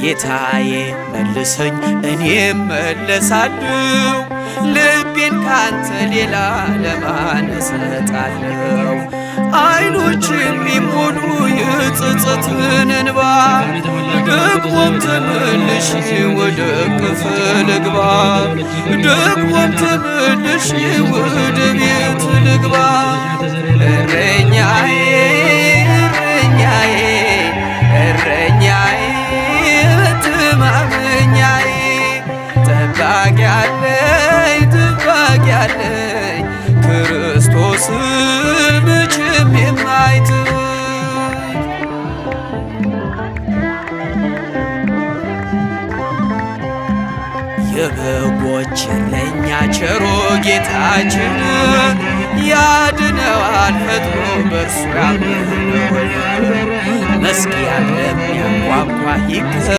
ጌታዬ መልሰኝ እኔም መለሳለሁ፣ ልቤን ካንተ ሌላ ለማን እሰጣለሁ? አይኖች የሚሞሉ የጸጸትን እንባ፣ ደግሞም ተመልሼ ወደ እቅፍህ ልግባ፣ ደግሞም ተመልሼ ወደ ቤት ልግባ። እረኛዬ፣ እረኛዬ፣ እረኛዬ፣ መተማመኛዬ፣ ጠባቂ አለኝ፣ ጠባቂ አለኝ፣ ክርስቶስ መቼም የማይተወኝ። የበጎች እረኛ ቸሩ ጌታችን ያድነዋል ፈጥኖ በእርሱ ያመነውን። መዝጊያን ለሚያንኳኳ።